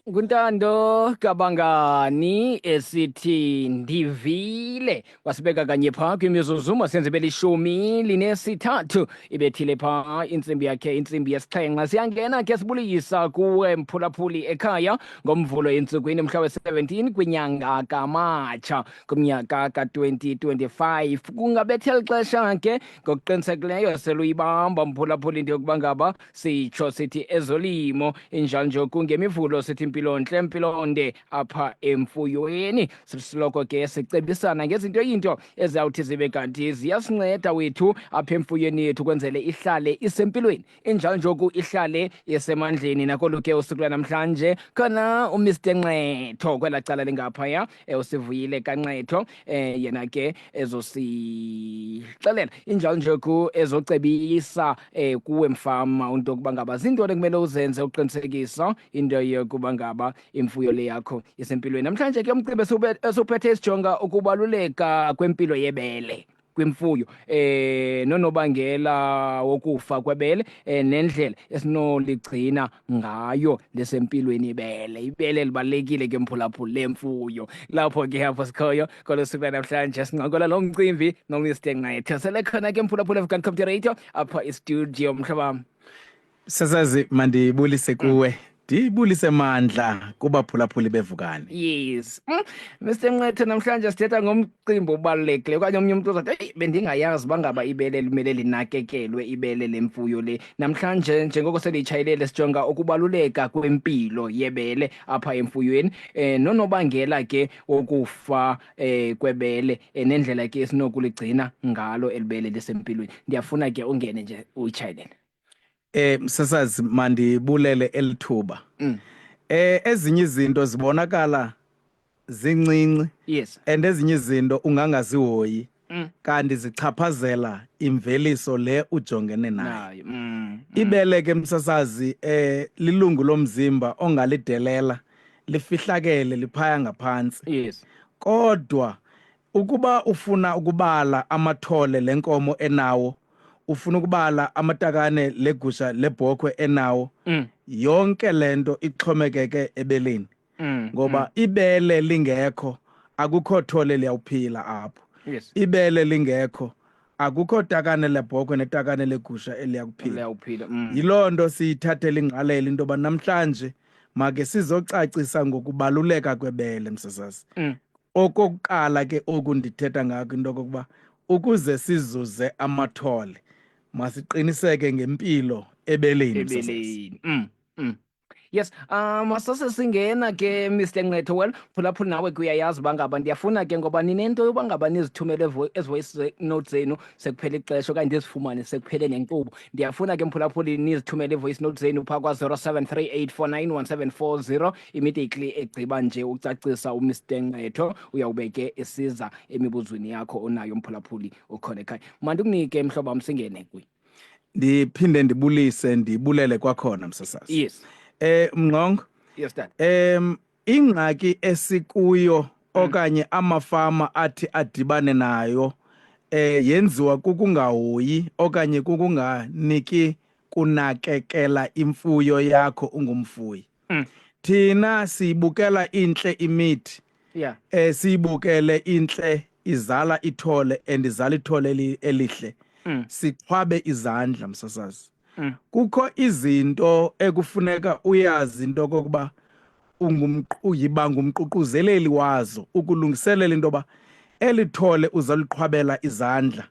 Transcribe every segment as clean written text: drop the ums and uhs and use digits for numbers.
Nguntando kabangani esithi ndivile wasibeka kanye phaa kwimizuzu masenze belishumi linesithathu ibethile phaa intsimbi yakhe intsimbi yesixhenxe. Siyangena ke sibulisa kuwe mphulaphuli ekhaya ngoMvulo entsukwini mhla we-17 kwinyanga kaMatsha kumnyaka ka-2025. Kungabethela ixesha ke ngokuqinisekileyo seluyibamba mphulaphuli into yokuba ngaba sitsho sithi ezolimo injalo nje kungemivulo sithi impilontle mpilonde apha emfuyweni. Sisiloko ke sicebisana ngezinto into eziyawuthi zibe kanti ziyasinceda wethu apha emfuyweni yethu kwenzele ihlale isempilweni, injalo nje oku ihlale isemandleni. Nakolu ke usuku lwanamhlanje khona uMr Nqetho kwelaa cala lingaphaya, usivuyile kaNqetho, yena ke ezosixelela injalo nje ku ezocebisa kuwe mfama into yokuba ngaba zintoni ekumele uzenze uqinisekisa into yokuba ngaba imfuyo le yakho isempilweni. Namhlanje ke umcimbi esiwuphethe sijonga ukubaluleka kwempilo yebele kwimfuyo nonobangela wokufa kwebele nendlela esinoligcina ngayo lesempilweni ibele. Ibele libalulekile ke mphulaphula lemfuyo. Lapho ke apho sikhoyo kolu suku lwanamhlanje sincokola lo mcimbi noMr Nqetho. Sele khona ke mphulaphula Vukani Community Radio apha istudio mhlobo wam. Sasazi, mandibulise kuwe, ndibulise mandla kubaphulaphuli beVukani. Yes. Mr Nqetho, namhlanje sithetha ngomcimbi obalulekileyo okanye omnye umntu uzathi eyi bendingayazi uba ngaba ibele limele linakekelwe ibele lemfuyo le. Namhlanje njengoko seliyitshayelele sijonga ukubaluleka kwempilo yebele apha emfuyweni nonobangela ke wokufa kwebele nendlela ke esinokuligcina ngalo elibele lisempilweni. Ndiyafuna ke ungene nje uyitshayelele. Msasazi, mandibulele elithuba. Ezinye izinto zibonakala zincinci. And ezinye izinto ungangazihoyi. Kanti zichaphazela imveliso le ujongene nayo. Nayo. Ibele ke msasazi lilungu lomzimba ongalidelela, lifihlakele liphaya ngaphantsi. Kodwa ukuba ufuna ukubala amathole lenkomo enawo, ufuna ukubala amatakane legusha lebhokhwe enawo, yonke lento ixhomekeke ebeleni. Ngoba ibele lingekho akukho thole liyawuphila apho. Ibele lingekho akukho takane lebhokhwe netakane legusha eliyakuphila. Liyawuphila. Yiloo nto siyithathela ingqalelo into yoba namhlanje make sizocacisa ngokubaluleka kwebele msasazi. Okokuqala ke oku ndithetha ngako into okokuba ukuze sizuze amathole masiqiniseke ngempilo ebeleni msasazi. Ebeleni. Yes, masase singena ke Mr Nqetho. Well, phulaphula nawe kuyayazi uba ngaba ndiyafuna ke ngoba ninento yoba ngaba nizithumele ezi voice notes zenu sekuphela ixesha okanye ndizifumane sekuphele nenkqubo. Ndiyafuna ke mphulaphuli nizithumele i-voice notes zenu phaa kwa-073 849 1740 immediately egqiba nje ucacisa uMr Nqetho uyawube ke esiza emibuzweni yakho onayo mphulaphuli ukhona ekhaya. Mandikunike mhlobo wam singene kuye. Ndiphinde ndibulise ndibulele kwakhona msasazi. Mngqongo. Yes, dad. Ingxaki esikuyo okanye amafama athi adibane nayo yenziwa kukungahoyi okanye kukunganiki kunakekela imfuyo yakho ungumfuyi. Thina siyibukela intle imithi. Siyibukele intle izala ithole and izala ithole elihle. Siqhwabe izandla msasazi. Kukho izinto ekufuneka uyazi into okokuba uyiba ngumququzeleli wazo ukulungiselela into yoba eli thole uzaliqhwabela izandla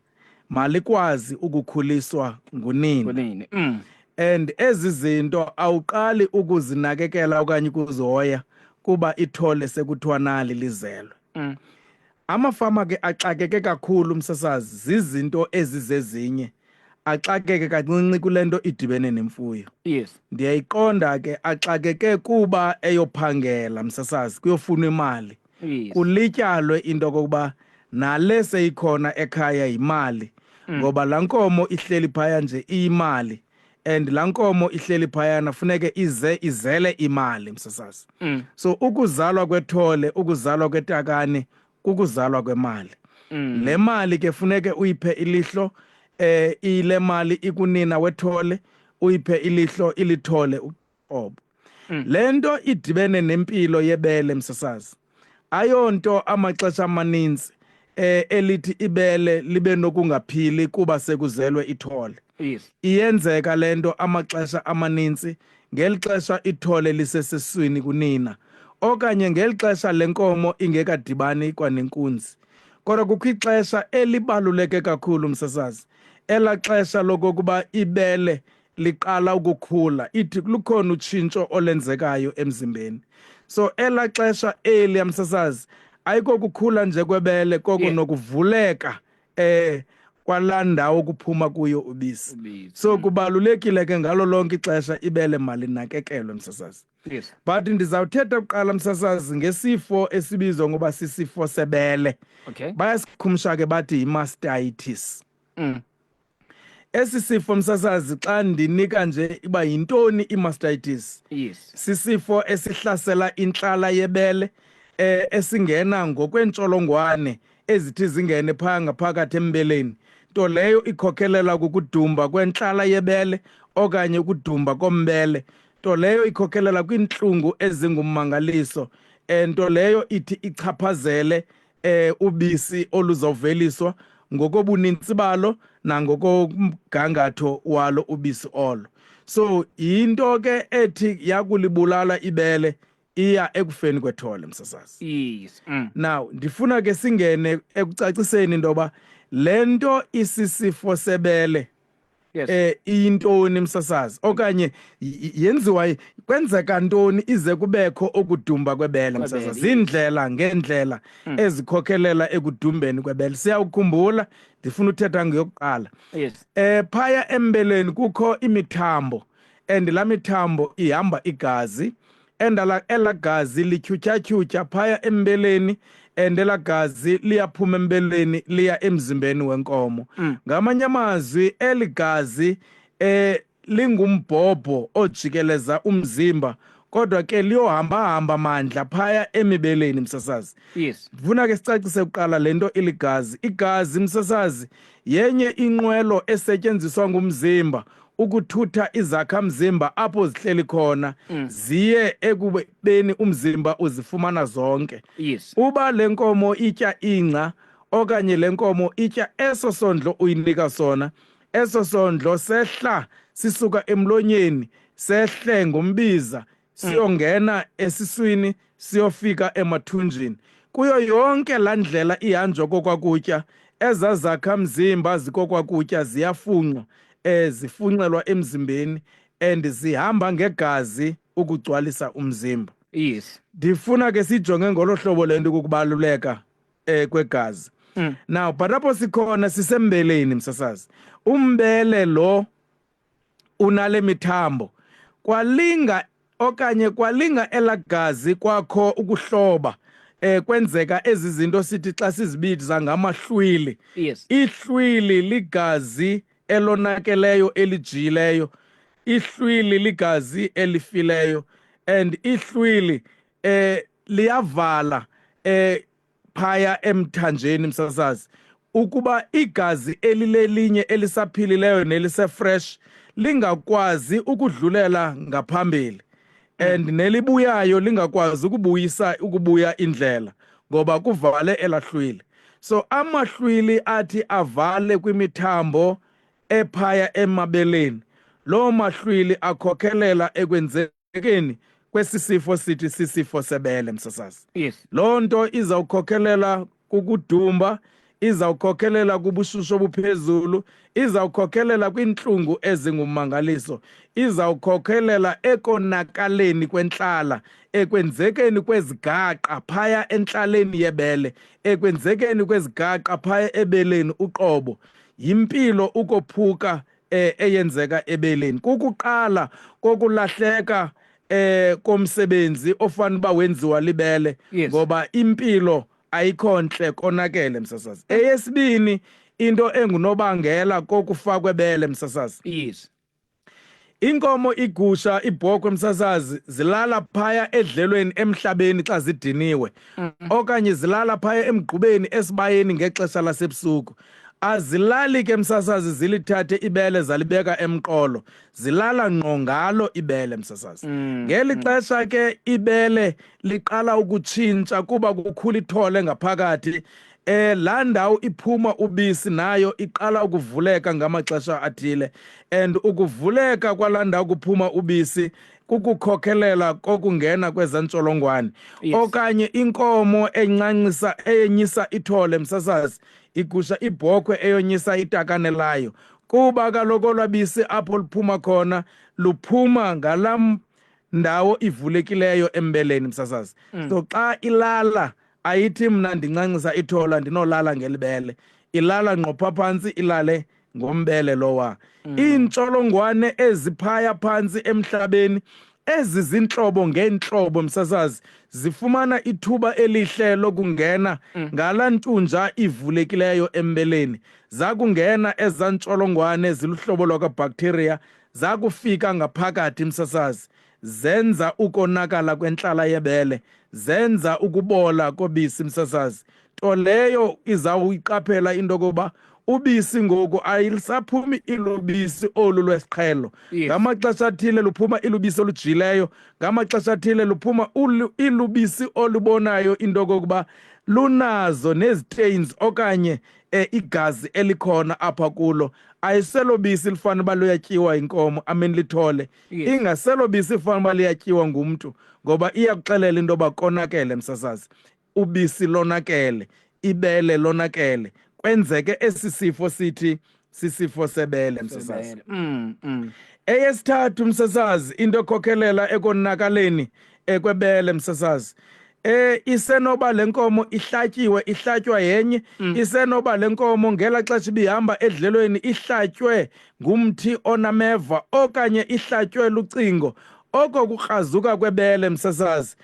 malikwazi ukukhuliswa ngunina. Ngunini. And ezi zinto awuqali ukuzinakekela okanye ukuzihoya kuba ithole sekuthiwa nali lizelwe. Amafama ke axakeke kakhulu msasazi zizinto ezizezinye, axakeke kancinci kule nto idibene nemfuyo. Ndiyayiqonda ke axakeke kuba eyophangela msasazi kuyofunwa imali. Kulityalwe into okokuba nale seyikhona ekhaya yimali. Ngoba laa nkomo ihleli phaya nje iyimali and laa nkomo ihleli phayana funeke ize izele imali msasazi. So ukuzalwa kwethole, ukuzalwa kwetakane kukuzalwa kwemali. Le mali ke funeke uyiphe ilihlo, ile mali ikunina wethole, uyiphe ilihlo ilithole uqobo. Le nto idibene nempilo yebele, msasazi, ayonto amaxesha amaninzi elithi ibele libe nokungaphili kuba sekuzelwe ithole. Iyenzeka le nto amaxesha amaninzi ngeli xesha ithole lisesesiswini kunina, okanye ngeli xesha le nkomo ingekadibani kwanenkunzi. Kodwa kukho ixesha elibaluleke kakhulu, msasazi, elaa xesha lokokuba ibele liqala ukukhula, ithi lukhona utshintsho olenzekayo emzimbeni. So elaa xesha eli, msasazi, ayikokukhula nje kwebele, koko nokuvuleka kwalaa ndawo kuphuma kuyo ubisi. Ubisi. So kubalulekile ke ngalo lonke ixesha ibele malinakekelwe, msasazi. But ndizawuthetha kuqala, msasazi, ngesifo esibizwa ngoba sisifo sebele. Bayasikhumsha ke bathi yi-mastitis. Esi sifo, msasazi, xa ndinika nje iba yintoni i-mastitis, sisifo esihlasela intlala yebele, esingena ngokweentsholongwane ezithi zingene phaa ngaphakathi embeleni, nto leyo ikhokelela kukudumba kwentlala yebele okanye ukudumba kombele, nto leyo ikhokelela kwiintlungu ezingummangaliso, nto leyo ithi ichaphazele ubisi oluzawuveliswa ngokobunintsi balo nangokomgangatho walo ubisi olo. So yinto ke ethi yakulibulala ibele, iya ekufeni kwethole, msasazi. Now ndifuna ke singene ekucaciseni into yoba le nto isisifo sebele iyintoni, msasazi, okanye yenziwa kwenzeka ntoni ize kubekho okudumba kwebele, msasazi. Ziindlela ngeendlela ezikhokhelela ekudumbeni kwebele. Siyawukhumbula, ndifuna uthetha ngeyokuqala. Phaya embeleni kukho imithambo, and laa mithambo ihamba igazi, and elaa gazi lityhutyhatyhutyha phaya embeleni, and elaa gazi liyaphuma embeleni liya emzimbeni wenkomo. Ngamanye amazwi, eli gazi lingumbhobho ojikeleza umzimba, kodwa ke liyohamba-hamba mandla phaya emibeleni, msasazi. Ndifuna ke sicacise kuqala le nto iligazi. Igazi, msasazi, yenye inqwelo esetyenziswa ngumzimba ukuthutha izakhamzimba apho zihleli khona, ziye ekubeni umzimba uzifumana zonke. Uba le nkomo itya ingca okanye le nkomo itya eso sondlo uyinika sona, eso sondlo sehla sisuka emlonyeni, sehle ngombiza, siyongena esiswini, siyofika emathunjini. Kuyo yonke laa ndlela ihanjwa kokwakutya, ezaa zakhamzimba zikokwakutya ziyafunxwa, zifunxelwa emzimbeni and zihamba ngegazi ukugcwalisa umzimba. Ndifuna ke sijonge ngolo hlobo le nto kukubaluleka kwegazi. Now but apho sikhona sisembeleni, msasazi. Umbele lo unale mithambo, kwalinga okanye kwalinga elagazi kwakho ukuhloba, kwenzeka ezi zinto sithi xa sizibiza ngamahlwili. Ihlwili ligazi elonakeleyo, elijiyileyo. Ihlwili ligazi elifileyo, and ihlwili liyavala phaya emthanjeni, msasazi, ukuba igazi elilelinye elisaphilileyo nelisefresh lingakwazi ukudlulela ngaphambili, and nelibuyayo lingakwazi ukubuyisa ukubuya indlela ngoba kuvale elahlwili. So amahlwili athi avale kwimithambo ephaya emabeleni, loo mahlwili akhokhelela ekwenzekeni kwesi sifo sithi sisifo sebele, msasazi. Loo nto izawukhokhelela kukudumba, izawukhokhelela kubushushu obuphezulu, izawukhokhelela kwiintlungu ezingummangaliso, izawukhokhelela ekonakaleni kwentlala, ekwenzekeni kwezigaqa phaya entlaleni yebele, ekwenzekeni kwezigaqa phaya ebeleni uqobo. Yimpilo ukophuka eyenzeka ebeleni. Kukuqala kokulahleka komsebenzi ofana uba wenziwa libele, ngoba impilo ayikho ntle, konakele, msasazi. Eyesibini into engunobangela kokufakwa ebele, msasazi, Inkomo, igusha, ibhokhwe, msasazi, zilala phaya edlelweni emhlabeni xa zidiniwe, okanye zilala phaya emgqubeni esibayeni ngexesha lasebusuku. Azilali ke, msasazi, zilithathe ibele zalibeka emqolo, zilala ngqo ngalo ibele, msasazi. Ngeli xesha ke ibele liqala ukutshintsha kuba kukhula ithole ngaphakathi. Laa ndawo iphuma ubisi nayo iqala ukuvuleka ngamaxesha athile, and ukuvuleka kwalaa ndawo kuphuma ubisi kukukhokhelela kokungena kweza ntsholongwane. Okanye inkomo encancisa, eyenyisa ithole, msasazi, igusha, ibhokhwe eyonyisa itakane layo, kuba kaloku olwabisi apho luphuma khona luphuma ngalaa ndawo ivulekileyo embeleni, msasazi. So xa ilala ayithi mna ndincancisa ithola ndinolala ngelibele, ilala ngqo pha phantsi, ilale ngombele lowa. Iintsholongwane eziphaya phantsi emhlabeni ezi zintlobo ngeentlobo, msasazi, zifumana ithuba elihle lokungena ngala ntunja ivulekileyo embeleni. Zakungena ezaa ntsholongwane ziluhlobo lwakwabacteria, zakufika ngaphakathi, msasazi, zenza ukonakala kwentlala yebele, zenza ukubola kobisi, msasazi, nto leyo izawuyiqaphela into yokokuba ubisi ngoku ayisaphumi ilubisi olu lwesiqhelo. Ngamaxesha athile luphuma ilubisi olujileyo, ngamaxesha athile luphuma ilubisi olubonayo into yokokuba lunazo nezitains okanye igazi elikhona apha kulo. Ayiselobisi lifanele uba luyatyiwa yinkomo, I mean lithole. Ingaselobisi lifanele uba liyatyiwa ngumntu, ngoba iyakuxelela into yoba konakele, msasazi, ubisi lonakele, ibele lonakele, kwenzeke esi sifo sithi sisifo sebele, msasazi. Sebele. Eyesithathu, msasazi, into ekhokhelela ekonakaleni ekwebele, msasazi, isenoba le nkomo ihlatyiwe, ihlatywa yenye, isenoba le nkomo ngela xesha ibihamba edlelweni ihlatywe ngumthi onameva okanye ihlatywe lucingo. Oko kukrazuka kwebele, msasazi,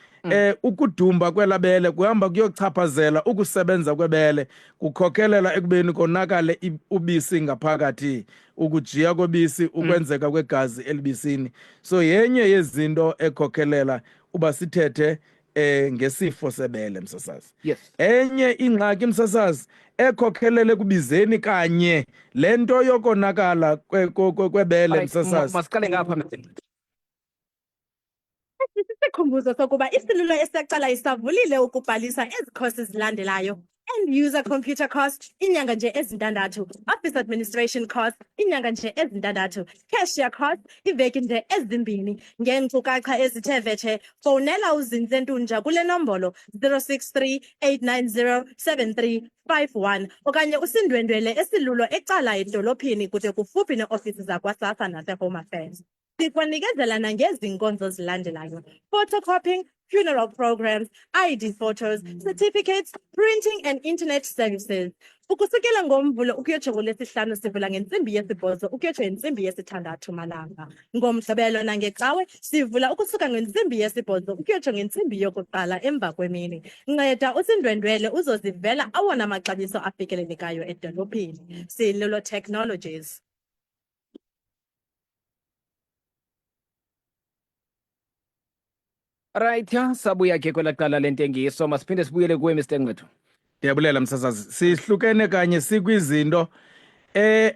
ukudumba kwelabele kuhamba kuyochaphazela ukusebenza kwebele, kukhokhelela ekubeni konakale ubisi ngaphakathi, ukujiya kobisi, ukwenzeka kwegazi elibisini. So yenye yezinto ekhokhelela uba sithethe ngesifo sebele, msasazi. Enye ingxaki, msasazi, ekhokhelele ekubizeni kanye le nto yokonakala kwebele, msasazi. Masiqale ngapha, Mr. Isikhumbuzo sokuba iSilulo esecala isavulile ukubhalisa ezi khosi zilandelayo: End User Computer Course, iinyanga nje ezintandathu; Office Administration Course, iinyanga nje ezintandathu; Cashier Course, iiveki nje ezimbini. Ngeenkcukacha ezithe vetshe, fowunela uZintle Ntunja kule nombolo 063 890 7351 okanye usindwendwele eSilulo eCala edolophini kude kufuphi neeofisi zakwaSASSA naseHome Affairs. Sikwanikezela nangezi nkonzo zilandelayo: photocopying, funeral programs, ID photos, certificates, printing and internet services. Ukusukela ngoMvulo ukuyotsho ngoLwesihlanu sivula ngentsimbi yesibhozo ukuyotsho ngentsimbi yesithandathu malanga. NgoMgqibelo nangeCawe sivula ukusuka ngentsimbi yesibhozo ukuyotsho ngentsimbi yokuqala emva kwemini. Nceda usindwendwele uzozivela awona maxabiso afikelelekayo edolophini. Silulo Technologies. Right, ya, sabuya ke kwelaa cala lentengiso. Masiphinde sibuyele kuwe, Mr Nqetho. Ndiyabulela, msasazi. Sihlukene kanye sikwizinto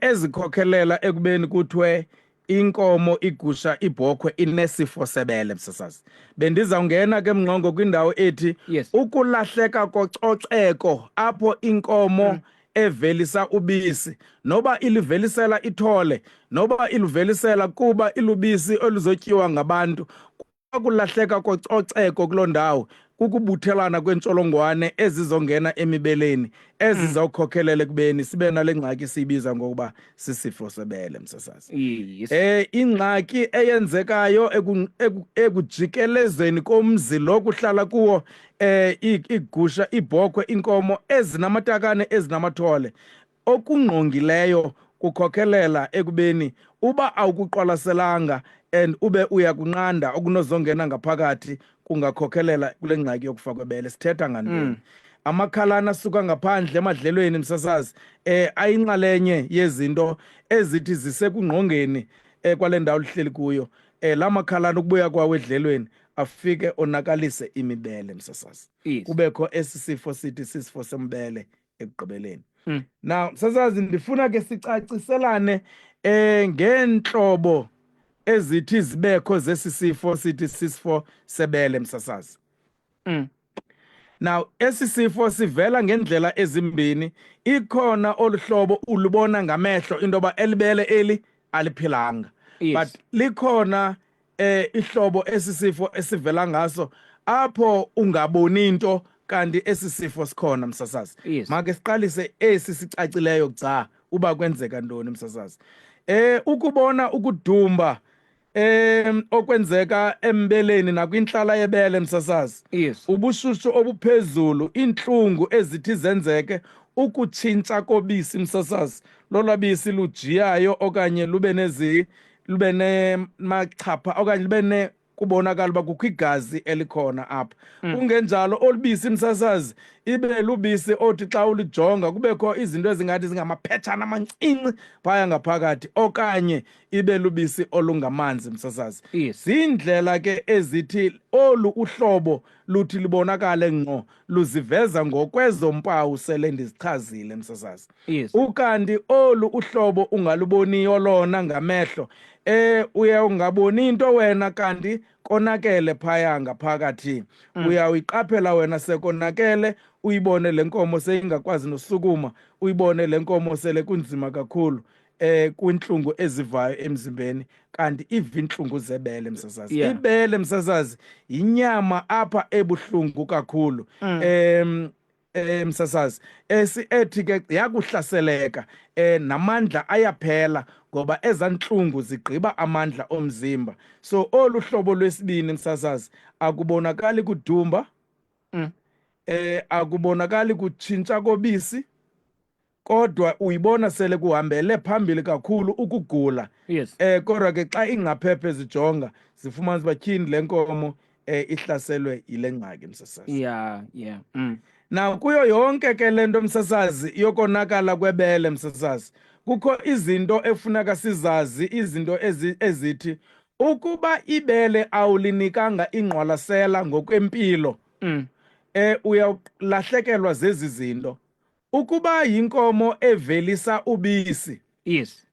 ezikhokhelela ekubeni kuthiwe inkomo, igusha, ibhokhwe inesifo sebele, msasazi. Bendizawungena ke, Mngqongo, kwindawo ethi ukulahleka kococeko apho inkomo evelisa ubisi, noba ilivelisela ithole, noba iluvelisela kuba ilubisi oluzotyiwa ngabantu, kulahleka kococeko kuloo ndawo kukubuthelana kwentsholongwane ezizongena emibeleni ezizawukhokhelela ekubeni sibe nale ngxaki siyibiza ngokuba sisifo sebele, msasazi. Ingxaki eyenzekayo ekujikelezeni komzi lo kuhlala kuwo igusha, iibhokhwe, iinkomo ezinamatakane, ezinamathole, okungqongileyo kukhokhelela ekubeni uba awukuqwalaselanga and ube uyakunqanda okunozongena ngaphakathi kungakhokhelela kule ngxaki yokufa kwebele. Sithetha ngantoni? Amakhalane asuka ngaphandle emadlelweni, msasazi, ayinxalenye yezinto ezithi zisekungqongeni. kwale ndawo lihleli kuyo. La makhalane ukubuya kwawo edlelweni afike onakalise imibele, msasazi. Kubekho esi sifo sithi sisifo sembele ekugqibeleni. Now msasazi, ndifuna ke sicaciselane ngeentlobo ezithi zibekho zesi sifo sithi sisifo sebele, msasazi. Now esi sifo sivela ngendlela ezimbini. Ikhona olu hlobo ulubona ngamehlo into yoba elibele eli aliphilanga. But likhona ihlobo esi sifo esivela ngaso apho ungaboni into kanti esi sifo sikhona, msasazi. Make siqalise esi sicacileyo gca uba kwenzeka ntoni, msasazi. Ukubona ukudumba okwenzeka embeleni nakwintlala yebele, msasazi. Ubushushu obuphezulu, iintlungu ezithi zenzeke, ukutshintsha kobisi, msasazi, lolwa bisi lujiyayo okanye lube nezi lube nemachapha okanye lube ne kubonakala uba kukho igazi elikhona apha. Kungenjalo olubisi, msasazi, ibe lubisi othi xa ulijonga kubekho izinto ezingathi zingamaphetshana amancinci phaya ngaphakathi, okanye ibe lubisi olungamanzi, msasazi. Ziindlela ke ezithi olu uhlobo luthi libonakale ngqo luziveza ngokwezo mpawu sele ndizichazile, msasazi. Ukanti olu uhlobo ungaluboniyo lona ngamehlo, uye ungaboni into wena kanti konakele phaya ngaphakathi. Uyawuyiqaphela wena sekonakele, uyibone le nkomo seyingakwazi nosukuma, uyibone le nkomo sele kunzima kakhulu kwintlungu ezivayo emzimbeni, kanti iva intlungu zebele, msasazi. Ibele, msasazi, yinyama apha ebuhlungu kakhulu. Msasazi, esi ethi ke yakuhlaseleka namandla ayaphela ngoba ezantlungu zigqiba amandla omzimba. So olu hlobo lwesibini, msasazi, akubonakali kudumba, akubonakali kutshintsha kobisi, kodwa uyibona sele kuhambele phambili kakhulu ukugula. Kodwa ke xa ingcaphephe zijonga zifumanisa uba tyhini, le nkomo ihlaselwe yile ngxaki, msasazi. Now kuyo yonke ke le nto, msasazi, yokonakala kwebele, msasazi, kukho izinto efuneka sizazi, izinto ezithi ukuba ibele awulinikanga ingqwalasela ngokwempilo, uyawulahlekelwa zezi zinto. Ukuba yinkomo evelisa ubisi,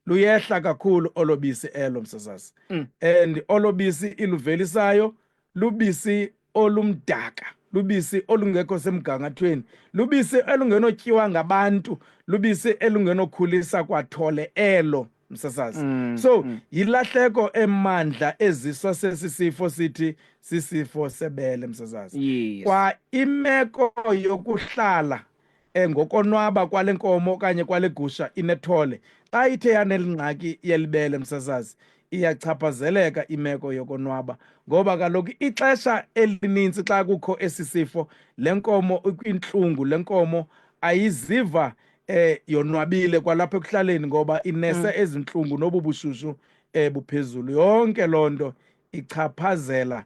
luyehla kakhulu olobisi elo, msasazi. And olobisi iluvelisayo lubisi olumdaka, lubisi olungekho semgangathweni, lubisi elungenotyiwa ngabantu, lubisi elungenokhulisa kwathole elo, msasazi. So yilahleko emandla eziswa sesi sifo sithi sisifo sebele, msasazi. Kwa imeko yokuhlala ngokonwaba kwale nkomo okanye kwale gusha inethole, xa ithe yanelingxaki yelibele, msasazi, iyachaphazeleka imeko yokonwaba, ngoba kaloku ixesha elinintsi xa kukho esi sifo le nkomo ikwintlungu, le nkomo ayiziva yonwabile kwalapha ekuhlaleni ngoba inese ezintlungu nobu bushushu buphezulu. Yonke loo nto ichaphazela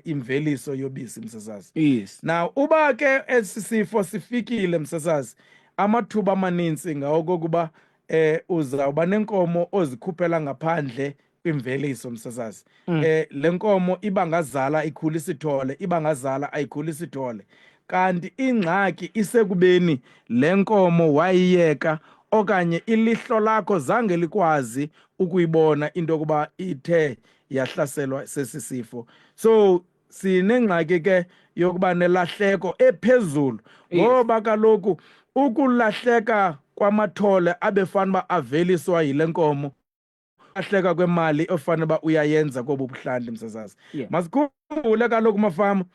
imveliso yobisi, msasazi. Now uba ke esi sifo sifikile, msasazi, amathuba amaninzi ngawokokuba uzawuba nenkomo ozikhuphela ngaphandle kwimveliso, msasazi. Le nkomo iba ngazala ikhulisa ithole, iba ngazala ayikhulisa ithole, kanti ingxaki isekubeni le nkomo wayiyeka okanye ilihlo lakho zange likwazi ukuyibona into yokuba ithe yahlaselwa sesi sifo. So sinengxaki ke yokuba nelahleko ephezulu, ngoba kaloku ukulahleka kwamathole abefana uba aveliswa yile nkomo, lahleka kwemali ofanele uba uyayenza kobu buhlanti, msasazi. Masikhumbule kaloku mafama,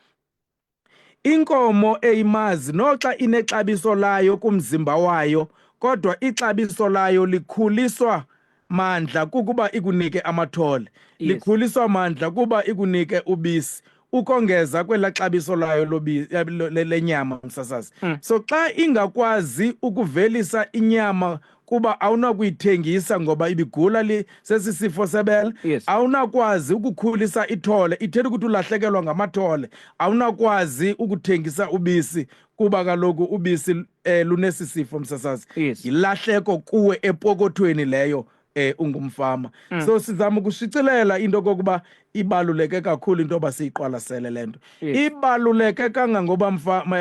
inkomo eyimazi noxa inexabiso layo kumzimba wayo, kodwa ixabiso layo likhuliswa mandla kukuba ikunike amathole, likhuliswa mandla kuba ikunike ubisi ukongeza kwela xabiso layo lenyama, msasazi. So xa ingakwazi ukuvelisa inyama kuba awunakuyithengisa ngoba ibigula sesi sifo sebele, awunakwazi ukukhulisa ithole, ithetha ukuthi ulahlekelwa ngamathole, awunakwazi ukuthengisa ubisi kuba kaloku ubisi lunesi sifo, msasazi. Yilahleko kuwe epokothweni leyo. Ungumfama. So sizama ukushicilela into kokuba ibaluleke kakhulu into yoba siyiqwalasele le nto. Ibaluleke kangangoba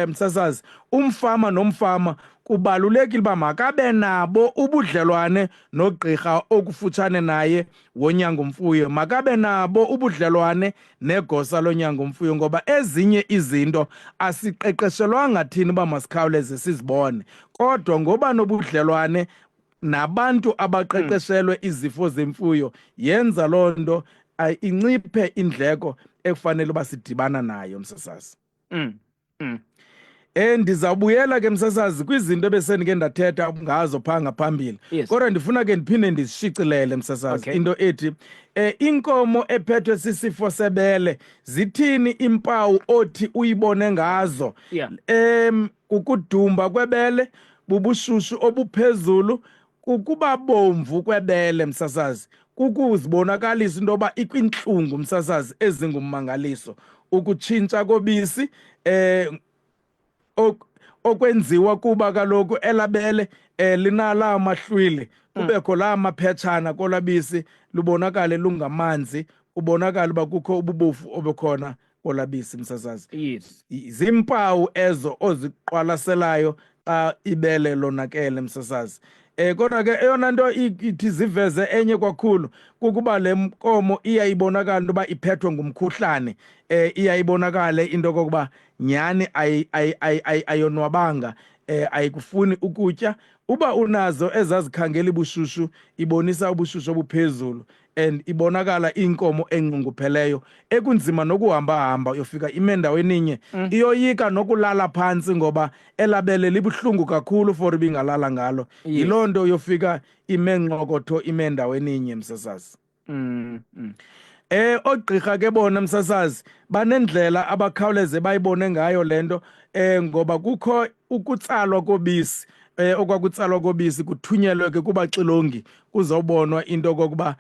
msasazi, umfama nomfama kubalulekile uba makabe nabo ubudlelwane nogqirha okufutshane naye wonyango mfuyo, makabe nabo ubudlelwane negosa lonyango mfuyo, ngoba ezinye izinto asiqeqeshelwanga thina uba masikhawuleze sizibone, kodwa ngoba nobudlelwane nabantu abaqeqeshelwe izifo zemfuyo yenza loo nto inciphe indleko ekufanele uba sidibana nayo, msasazi. Ndizawubuyela ke, msasazi, kwizinto ebesendike ndathetha ngazo phaa ngaphambili. Kodwa ndifuna ke ndiphinde ndizishicilele, msasazi. Into ethi inkomo ephethwe sisifo sebele, zithini impawu othi uyibone ngazo? Kukudumba kwebele, bubushushu obuphezulu, kukuba bomvu kwebele, msasazi, kukuzibonakalisa into yoba ikwintlungu, msasazi, ezingummangaliso, ukutshintsha kobisi okwenziwa kuba kaloku elabele linala mahlwili, kubekho la maphetshana kolabisi, lubonakale lungamanzi, kubonakala uba kukho ububofu obukhona kolabisi, msasazi. Zimpawu ezo oziqwalaselayo xa ibele lonakele, msasazi. Kodwa ke eyona nto ithi ziveze enye kwakhulu kukuba le nkomo iyayibonakala into yoba iphethwe ngumkhuhlane, iyayibonakale into yokokuba nyhani ayonwabanga, ayikufuni ukutya. Uba unazo ezazikhangela ibushushu, ibonisa ubushushu obuphezulu and ibonakala inkomo enqungupheleyo ekunzima nokuhamba-hamba, uyofika ime ndaweninye, iyoyika nokulala phantsi ngoba elabele libuhlungu kakhulu for ibingalala ngalo. Yiloo nto uyofika ime nqokotho, ime ndaweninye, msasazi. Ogqirha ke bona, msasazi, banendlela abakhawuleze bayibone ngayo lento, ngoba kukho ukutsalwa kobisi, okwakutsalwa kobisi kuthunyelwe ke kubaxilongi, kuzobonwa into kokuba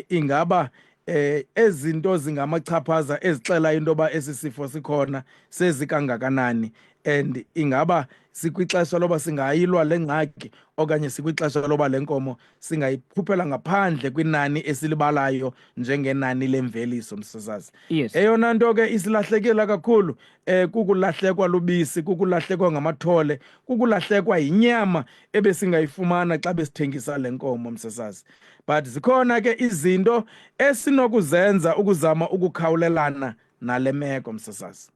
ingaba ezinto zingamachaphaza ezixela into yoba esi sifo sikhona sezikangakanani, and ingaba sikwixesha loba singayilwa le ngxaki okanye sikwixesha loba le nkomo singayikhuphela ngaphandle kwinani esilibalayo njengenani lemveliso, msasazi. Eyona nto ke isilahlekela kakhulu kukulahlekwa lubisi, kukulahlekwa ngamathole, kukulahlekwa yinyama ebesingayifumana xa besithengisa le nkomo, msasazi. But zikhona ke izinto esinokuzenza ukuzama ukukhawulelana nale meko, msasazi.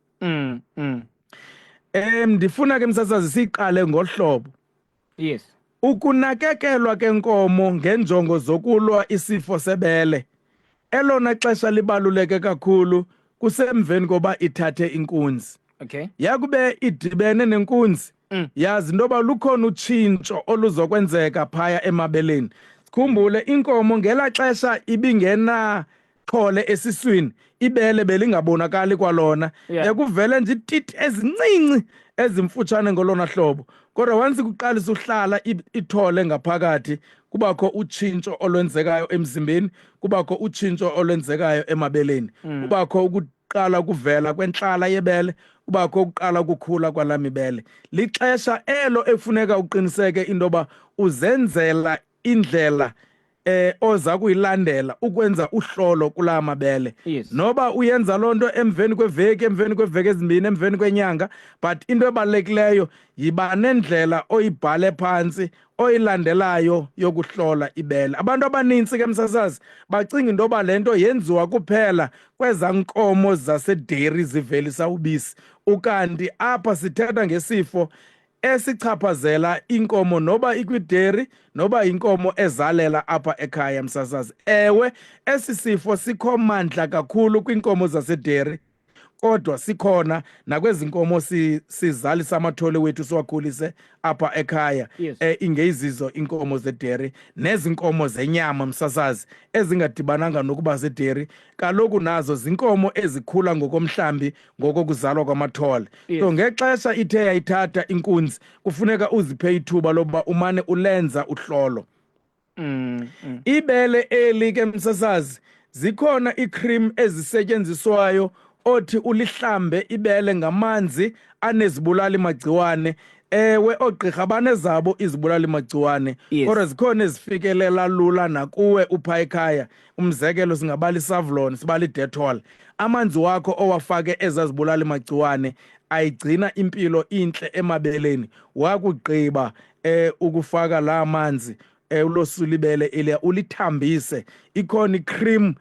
Ndifuna ke, msasazi, siqale ngohlobo. Ukunakekelwa kenkomo ngenjongo zokulwa isifo sebele, elona xesha libaluleke kakhulu kusemveni koba ithathe inkunzi. Yakube idibene nenkunzi, yazi into yoba lukhona utshintsho oluzokwenzeka phaya emabeleni. Sikhumbule, inkomo ngela xesha ibingena thole esiswini, ibele belingabonakali kwalona. Bekuvele nje ititi ezincinci ezimfutshane ngolona hlobo. Kodwa once kuqalisa uhlala ithole ngaphakathi, kubakho utshintsho olwenzekayo emzimbeni, kubakho utshintsho olwenzekayo emabeleni, kubakho ukuqala ukuvela kwentlala yebele, kubakho ukuqala ukukhula kwalaa mibele. Lixesha elo ekufuneka uqiniseke into yoba uzenzela indlela oza kuyilandela ukwenza uhlolo kulaa mabele. Noba uyenza loo nto emveni kweveki, emveni kweveki ezimbini, emveni kwenyanga, but into ebalulekileyo yiba nendlela oyibhale phantsi oyilandelayo yokuhlola ibele. Abantu abanintsi ke, msasazi, bacinga into yoba le nto yenziwa kuphela kwezaa nkomo zasederi zivelisa ubisi, ukanti apha sithetha ngesifo esichaphazela inkomo noba ikwideri noba inkomo ezalela apha ekhaya, msasazi. Ewe, esi sifo sikho mandla kakhulu kwiinkomo zasederi, kodwa sikhona nakwezi nkomo sizalisa amathole wethu siwakhulise apha ekhaya. Ingeyizizo inkomo zederi nezi nkomo zenyama, msasazi, ezingadibananga nokuba zederi, kaloku nazo zinkomo ezikhula ngokomhlambi ngokokuzalwa kwamathole. So ngexesha ithe yayithatha inkunzi, kufuneka uziphe ithuba lokuba umane ulenza uhlolo. Ibele eli ke, msasazi, zikhona icream ezisetyenziswayo othi ulihlambe ibele ngamanzi anezibulali magciwane. Ewe, oogqirha banezabo izibulali magciwane, kodwa zikhona ezifikelela lula nakuwe upha ekhaya. Umzekelo, singabala iSavlon, sibala iDettol. Amanzi wakho owafake ezazibulali magciwane ayigcina impilo intle emabeleni. Wakugqiba ukufaka la manzi, ulosula ibele eliya, ulithambise. Ikhona icream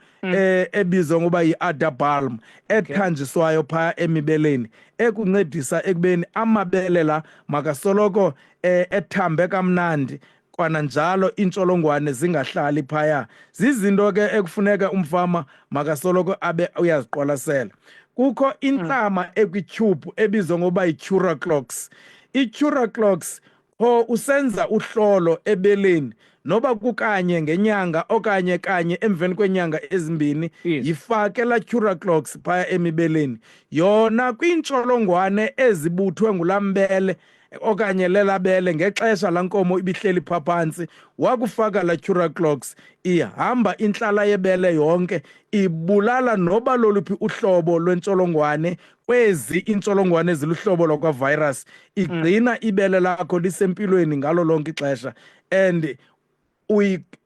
ebizwa ngoba yi-Ada Balm ethanjiswayo phaa emibeleni, ekuncedisa ekubeni amabele la makasoloko ethambe kamnandi, kwananjalo iintsholongwane zingahlali phaya. Zizinto ke ekufuneka umfama makasoloko abe uyaziqwalasela. Kukho intlama ekwityhubhu ebizwa ngokuba yi-Curaclox. I-Curaclox, qho usenza uhlolo ebeleni, noba kukanye ngenyanga okanye kanye emveni kweenyanga ezimbini, yifake laa Curaclox phaya emibeleni. Yona kwiintsholongwane ezibuthwe ngulaa mbele okanye lela bele ngexesha laa nkomo ibihleli phaa phantsi, wakufaka laa Curaclox, ihamba intlala yebele yonke, ibulala noba loluphi uhlobo lwentsholongwane kwezi intsholongwane eziluhlobo lwakwavirus. Igcina ibele lakho lisempilweni ngalo lonke ixesha, and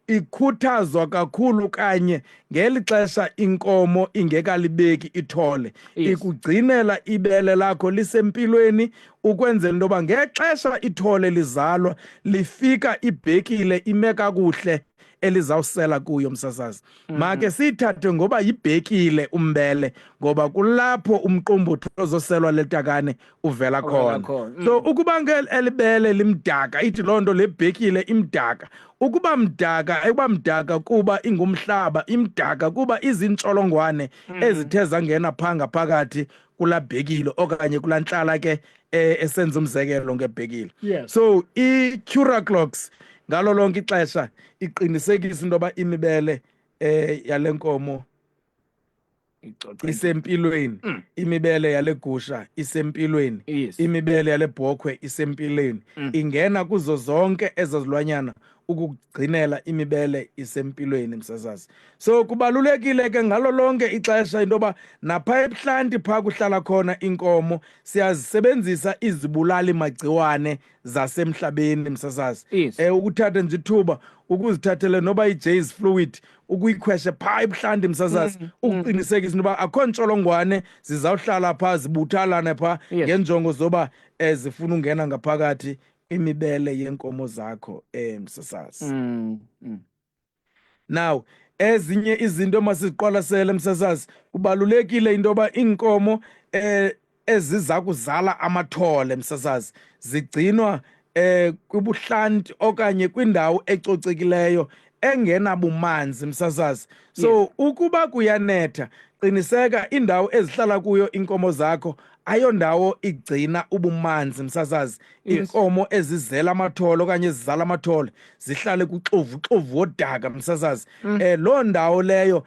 ikhuthazwa kakhulu kanye ngeli xesha inkomo ingekalibeki ithole. Ikugcinela ibele lakho lisempilweni ukwenzela into yoba ngexesha ithole lizalwa lifika ibhekile ime kakuhle elizawusela kuyo, msasazi. Make siyithathe ngoba yibhekile umbele, ngoba kulapho umqombothi ozoselwa letakane uvela khona. So ukuba ke elibele limdaka, ithi loo nto le bhekile imdaka. Ukuba mdaka, ekuba mdaka kuba ingumhlaba, imdaka kuba izintsholongwane ezithe zangena phaa ngaphakathi kulaa bhekile okanye kulaa ntlala ke esenza umzekelo ngebhekile. So i-Curaclox ngalo lonke ixesha iqinisekisa into yoba imibele yale nkomo isempilweni, imibele yale gusha isempilweni, imibele yale bhokhwe isempilweni. Ingena kuzo zonke ezo zilwanyana ukugcinela imibele isempilweni, msasazi. So kubalulekile ke ngalo lonke ixesha into yoba napha ebuhlanti phaa kuhlala khona iinkomo siyazisebenzisa izibulali magciwane zasemhlabeni, msasazi. Ukuthatha nje ithuba ukuzithathele noba i-Jeyes Fluid, ukuyikhweshe phaa ebuhlanti, msasazi, ukuqinisekisa into yoba akho ntsholongwane zizawuhlala phaa zibuthalane phaa ngenjongo zoba zifuna ungena ngaphakathi imibele yenkomo zakho, msasazi. Now ezinye izinto masiziqwalasele, msasazi. Kubalulekile into yoba iinkomo eziza kuzala amathole, msasazi, zigcinwa kwibuhlanti okanye kwindawo ecocekileyo engenabumanzi, msasazi. So ukuba kuyanetha, qiniseka indawo ezihlala kuyo inkomo zakho ayondawo igcina ubumanzi, msasazi. Inkomo ezizela amathole okanye ezizala amathole zihlale kuxovuxovu wodaka, msasazi. Loo ndawo leyo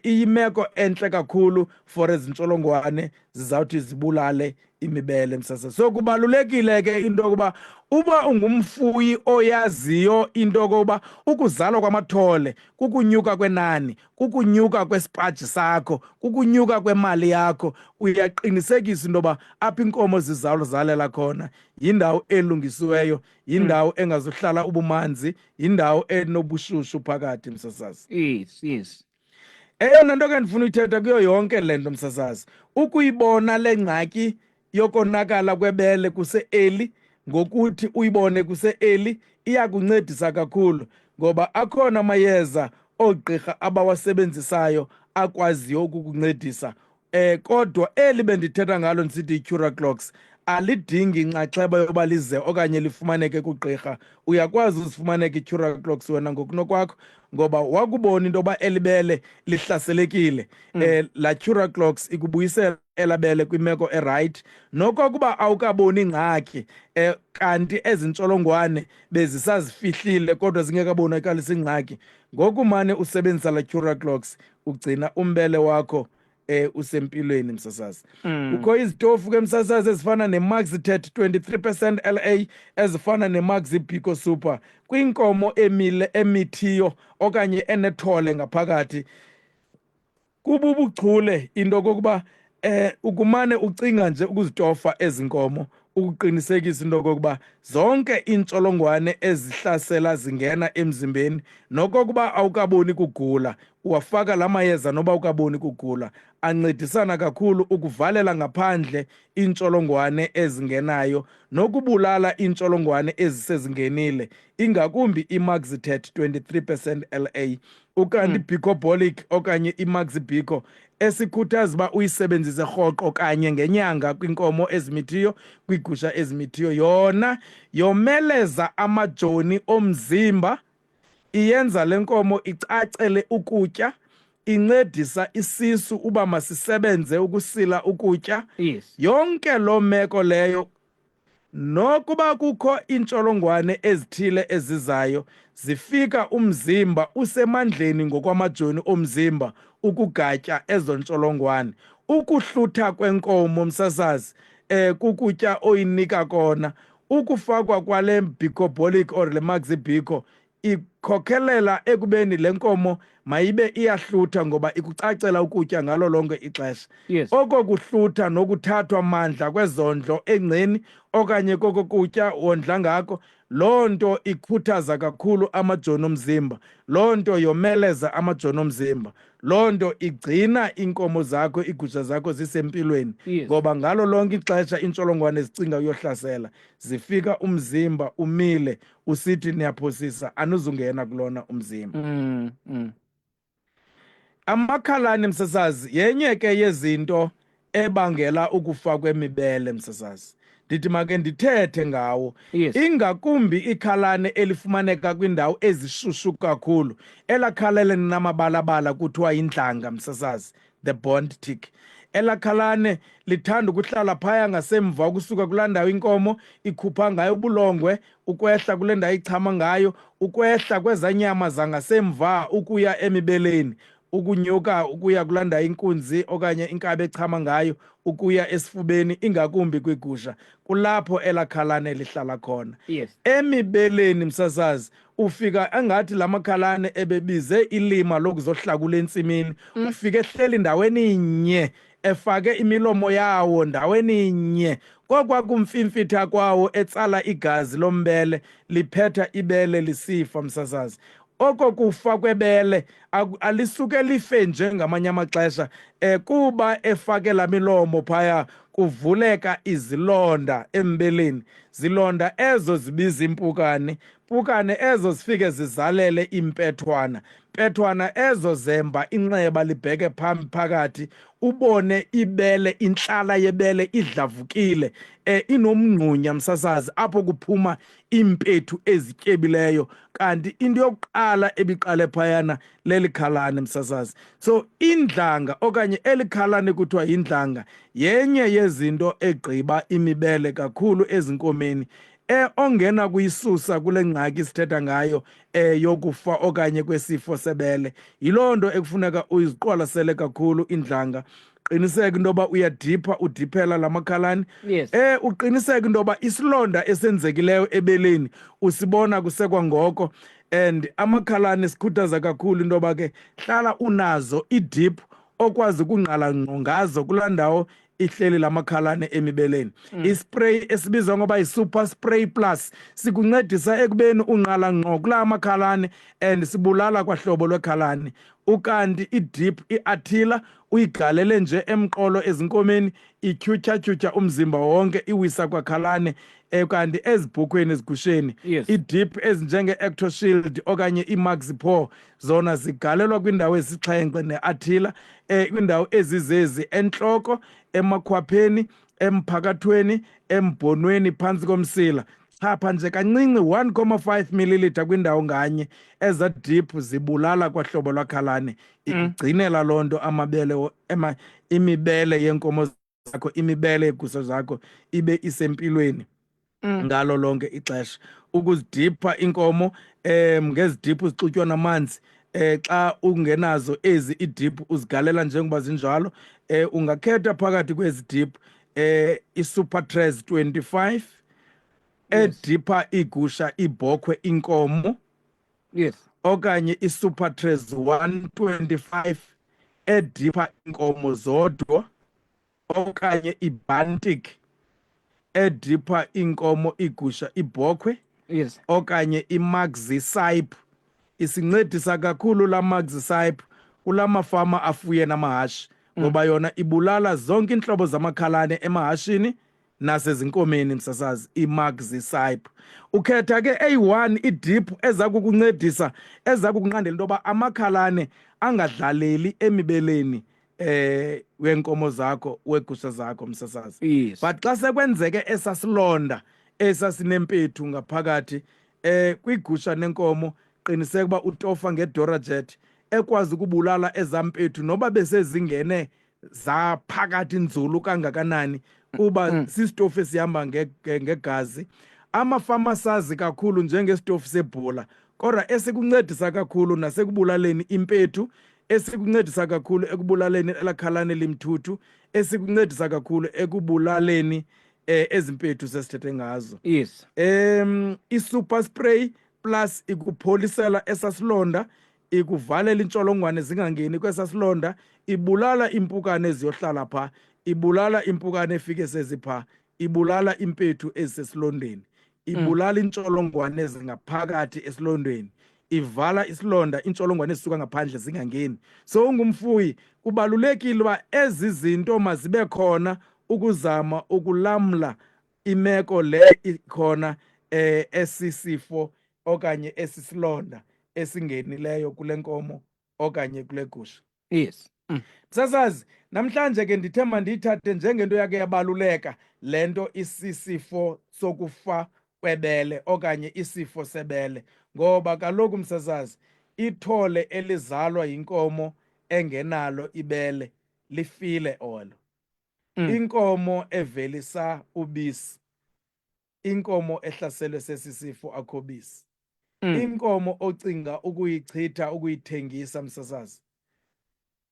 iyimeko entle kakhulu for ezintsholongwane zizawuthi zibulale imibele, msasazi. So kubalulekile ke into yokuba uba ungumfuyi oyaziyo into yokuba ukuzalwa kwamathole kukunyuka kwenani, kukunyuka kwesipaji sakho, kukunyuka kwemali yakho, uyaqinisekisa into yoba apho iinkomo zizawuzalela khona yindawo elungisiweyo, yindawo engazuhlala ubumanzi, yindawo enobushushu phakathi, msasazi. Eyona nto ke ndifuna uyithetha kuyo yonke le nto, msasazi, ukuyibona le ngxaki yokonakala kwebele kuse-early, ngokuthi uyibone kuse-early iyakuncedisa kakhulu, ngoba akhona amayeza oogqirha abawasebenzisayo akwaziyo ukukuncedisa. Kodwa eli bendithetha ngalo ndisithi i-Curaclox alidingi inxaxheba yoba lize okanye lifumaneke kugqirha. Uyakwazi uzifumaneka i-Curaclox wena ngokunokwakho, ngoba wakubona into yoba elibele lihlaselekile, la Curaclox ikubuyisela elabele kwimeko erayithi, nokokuba awukaboni ingxaki, kanti ezi ntsholongwane bezisazifihlile kodwa zingekabonakalisi ingxaki. Ngokumane usebenzisa la Curaclox ugcina umbele wakho usempilweni, msasazi. Kukho izitofu ke, msasazi, ezifana neMaxitet 23% LA, ezifana neMaxi Pico Super kwinkomo emile emithiyo okanye enethole ngaphakathi. Kububuchule into kokuba ukumane ucinga nje ukuzitofa ezi nkomo. Ukuqinisekisa into yokokuba zonke iintsholongwane ezihlasela zingena emzimbeni, nokokuba awukaboni kugula, uwafaka la mayeza noba awukaboni kugula, ancedisana kakhulu ukuvalela ngaphandle iintsholongwane ezingenayo nokubulala iintsholongwane ezisezingenile, ingakumbi iMaxitet 23 percent LA. Ukanti iBicobolic okanye iMaxibico esikhuthaza uba uyisebenzise rhoqo kanye ngenyanga kwinkomo ezimithiyo, kwiigusha ezimithiyo, yona yomeleza amajoni omzimba, iyenza le nkomo icacele ukutya, incedisa isisu uba masisebenze ukusila ukutya. Yonke loo meko leyo, nokuba kukho iintsholongwane ezithile ezizayo, zifika umzimba usemandleni ngokwamajoni omzimba ukugatya ezo ntsholongwane. Ukuhlutha kwenkomo, msasazi, kukutya oyinika kona. Ukufakwa kwale Bicobolic or le Maxibico ikhokhelela ekubeni le nkomo mayibe iyahlutha ngoba ikucacela ukutya ngalo lonke ixesha. Oko kuhlutha nokuthathwa mandla kwezondlo engceni okanye koko kutya wondla ngako, loo nto ikhuthaza kakhulu amajoni omzimba, loo nto yomeleza amajoni omzimba, loo nto igcina iinkomo zakho, iigusha zakho zisempilweni. Ngoba ngalo lonke ixesha iintsholongwane zicinga uyohlasela, zifika umzimba umile usithi niyaphosisa, anizungena kulona umzimba. Amakhalane, msasazi, yenye ke yezinto ebangela ukufa kwemibele, msasazi. Ndithi make ndithethe ngawo. Ingakumbi ikhalane elifumaneka kwindawo ezishushu kakhulu. Elakhalane linamabalabala kuthiwa yindlanga, msasazi, the bond tick. Elakhalane lithanda ukuhlala phaya ngasemva ukusuka kulaa ndawo inkomo ikhupha ngayo ubulongwe, ukwehla kule ndawo ichama ngayo, ukwehla kwezaa nyama zangasemva ukuya emibeleni, ukunyuka ukuya kulaa ndawo inkunzi okanye inkabi echama ngayo, ukuya esifubeni, ingakumbi kwigusha. Kulapho elakhalane lihlala khona. Emibeleni, msasazi, ufika engathi la makhalane ebebize ilima lokuzohlakula entsimini. Ufike ehleli ndaweni nye, efake imilomo yawo ndaweni nye, kokwakumfimfitha kwawo etsala igazi lombele liphetha ibele lisifa, msasazi. Oko kufa kwebele alisuke life nje ngamanye amaxesha, kuba efake la milomo phaya kuvuleka izilonda embeleni, zilonda ezo zibiza impukane, mpukane ezo zifike zizalele iimpethwana, mpethwana ezo zemba inxeba libheke phambi phakathi, ubone ibele, intlala yebele idlavukile, inomngxunya, msasazi, apho kuphuma iimpethu ezityebileyo, kanti into yokuqala ebiqale phayana leli khalane, msasazi. So indlanga okanye eli khalane kuthiwa yindlanga yenye yezinto egqiba imibele kakhulu ezinkomeni, ongena kuyisusa kule ngxaki sithetha ngayo yokufa okanye kwesifo sebele. Yiloo nto ekufuneka uyiziqwalasele kakhulu indlanga. Qiniseka into yoba uyadipha, udiphela la makhalane. Uqiniseke into yoba isilonda esenzekileyo ebeleni usibona kusekwangoko. And amakhalane sikhuthaza kakhulu into yoba ke hlala unazo idip okwazi ukungqala ngqo ngazo kulaa ndawo ihleli lamakhalane emibeleni. Ispray esibizwa ngoba yi-Super Spray Plus sikuncedisa ekubeni ungqala ngqo kulaa makhalane and sibulala kwahlobo lwekhalane. Ukanti idip i-Attila uyigalele nje emqolo ezinkomeni, ityhutyha-tyhutyha umzimba wonke, iwisa kwakhalane. Kanti ezibhokhweni, ezigusheni, idip ezinjenge-Ectoshield okanye iMaxipo zona zigalelwa kwindawo ezisixhenxe ne-Attila, kwindawo ezizezi: entloko, emakhwapheni, emphakathweni, embhonweni phantsi komsila. Chapha nje kancinci, 1,5 milliliter kwindawo nganye. Eza dip zibulala kwahlobo lwakhalane. Ikugcinela loo nto amabele imibele yeenkomo zakho, imibele yeegusha zakho ibe isempilweni ngalo lonke ixesha. Ukuzidipha inkomo ngezidiphu zixutywa namanzi, xa ungenazo ezi idiphu uzigalela njengoba zinjalo, ungakhetha phakathi kwezi diphu iSuper Tres 25 edipha iigusha, iibhokhwe, inkomo, okanye iSuper Tres 125 edipha iinkomo zodwa, okanye iBantic. Edipha iinkomo, iigusha, iibhokhwe okanye iMaxi-Cyp. Isincedisa kakhulu la Maxi-Cyp kula mafama afuye namahashe ngoba yona ibulala zonke iintlobo zamakhalane emahashini nasezinkomeni, msasazi, iMaxi-Cyp. Ukhetha ke eyi-one idip eza kukuncedisa, eza kukunqandela into yoba amakhalane angadlaleli emibeleni weenkomo zakho, weegusha zakho, msasazi. But xa sekwenzeke esasilonda esasinempethu ngaphakathi kwigusha nenkomo, qiniseka uba utofa ngeDorajet ekwazi ukubulala ezampethu noba besezingene zaphakathi nzulu kangakanani, kuba sisitofu esihamba ngegazi. Amafama sazi kakhulu njengesitofu sebhula, kodwa esikuncedisa kakhulu nasekubulaleni impethu, esikuncedisa kakhulu ekubulaleni elakhalane limthuthu, esikuncedisa kakhulu ekubulaleni ezimpethu sesithethe ngazo. I-super spray plus ikupholisela esasilonda, ikuvalela intsholongwane zingangeni kwesasilonda, ibulala impukane eziyohlala pha, ibulala impukane efike sezipha, ibulala impethu ezisesilondeni, ibulala intsholongwane ezingaphakathi esilondweni, ivala isilonda, intsholongwane ezisuka ngaphandle zingangeni. So ungumfuyi kubalulekile uba ezi zinto mazibe khona ukuzama ukulamla imeko le ikhona esisifo okanye esisilonda esingenileyo kule nkomo okanye kule gusha. Msasazi, namhlanje ke ndithe mandiyithathe njengento yake yabaluleka le nto isisifo sokufa kwebele okanye isifo sebele, ngoba kaloku, msasazi, ithole elizalwa yinkomo engenalo ibele lifile olo. Inkomo evelisa ubisi, inkomo ehlaselwe sesi sifo akho bisi. Inkomo ocinga ukuyichitha, ukuyithengisa, msasazi,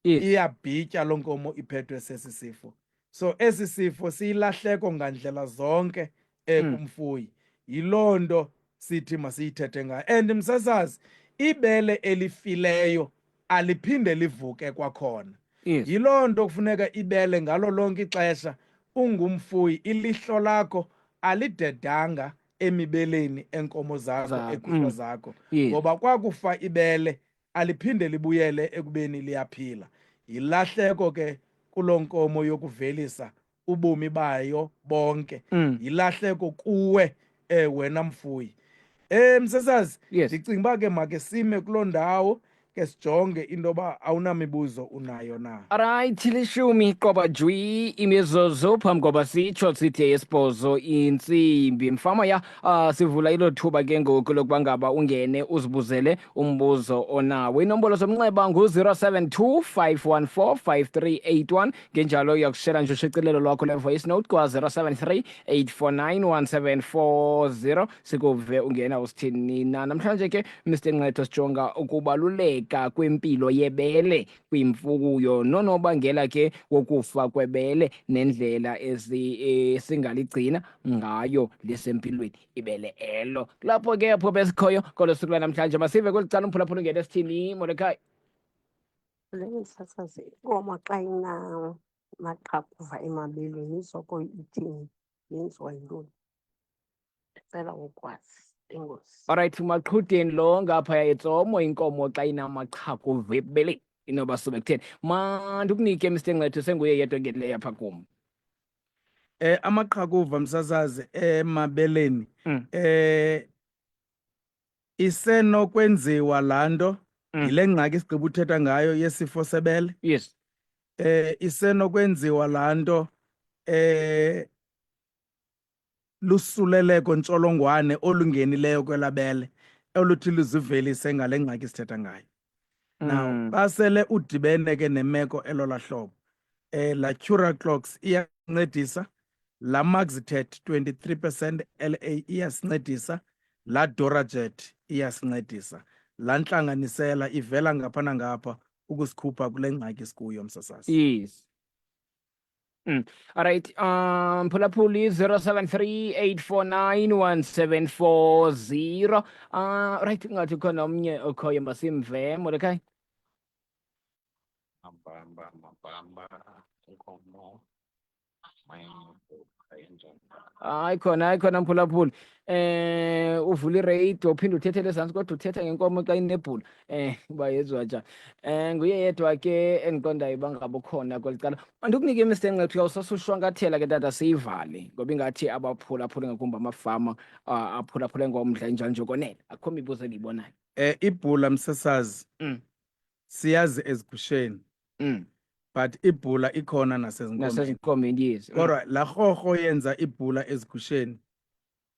iyabhitya loo nkomo iphethwe sesi sifo. So esi sifo siyilahleko ngandlela zonke kumfuyi. Yiloo nto sithi masiyithethe ngayo. And msasazi, ibele elifileyo aliphinde livuke kwakhona. Yiloo nto kufuneka ibele ngalo lonke ixesha ungumfuyi ilihlo lakho alidedanga emibeleni enkomo zakho, egusha zakho, ngoba kwakufa ibele aliphinde libuyele ekubeni liyaphila. Yilahleko ke kuloo nkomo yokuvelisa ubomi bayo bonke. Yilahleko kuwe wena mfuyi. Msasazi, ndicinga uba ke make sime kuloo ndawo ke sijonge into yoba awunamibuzo unayo na. Alright, 10 qoba jwi imizuzu phambi koba sitsho sithi 8 intsimbi. Mfama ya, sivula ilo thuba ke ngoku lokuba ngaba ungene uzibuzele umbuzo onawo. Inombolo zomnxeba ngu-072 514 5381. Ngenjalo uyakushela nje ushicilelo lwakho le-voice note kwa-073 849 1740, sikuve ungena usithini na. Namhlanje ke, Mr Nqetho, sijonga ukubaluleka kwempilo yebele kwimfuyo nonobangela ke wokufa kwebele nendlela esingaligcina ngayo lisempilweni ibele elo. Lapho ke apho besikhoyo kolo suku lwanamhlanje. Masive kweli cala umphulaphula ungena esithini. Molekhaya. Msasazi, inkomo xa inamaqhakuva emabeleni isoko ithini? Yenziwa yintoni? Ndicela ukwazi. Enkosi. Alright, Maqhudeni lo ngaphaya eTsomo, inkomo xa inamaqhakuva ebeleni inoba sube kutheni? Mandikunike, Mr Nqetho, senguye yedwa engenileyo apha kum. Amaqhakuva, msasazi, emabeleni isenokwenziwa laa nto yile ngxaki sigqiba uthetha ngayo yesifo sebele. Isenokwenziwa laa nto lusuleleko ntsholongwane olungenileyo kwelabele oluthi luzivelise ngale ngxaki sithetha ngayo. Now xa sele udibene ke nemeko elola hlobo, la Curaclox iyancedisa, la Maxitet 23% LA iyasincedisa, la Dorajet iyasincedisa. La ntlanganisela ivela ngapha nangapha ukusikhupha kule ngxaki sikuyo, msasazi. Yes. All right. Phulaphuli 073 849 1740. Right, ngathi khona omnye okhoyo, masimve. Molekhaya. Mabamba, mabamba, inkomo. Hayi khona, hayi khona mphulaphuli. Uvula iradio uphinde uthethele ezantsi kodwa uthetha ngenkomo xa inebhula. Uba yenziwa njani. Nguye yedwa ke endiqondayo uba ngaba ukhona kweli cala. Mandikunike Mr Nqethu uyawusasushwankathela ke tata siyivale ngoba ingathi abaphulaphuli ngakumbi amafama aphulaphule ngomdla injalo nje konele. Akukho mibuzo endiyibonayo. Ibhula msasazi. Siyazi ezigusheni. But ibhula ikhona nasezinkomeni. Nasezinkomeni, yes. Kodwa la rhorho yenza ibhula ezigusheni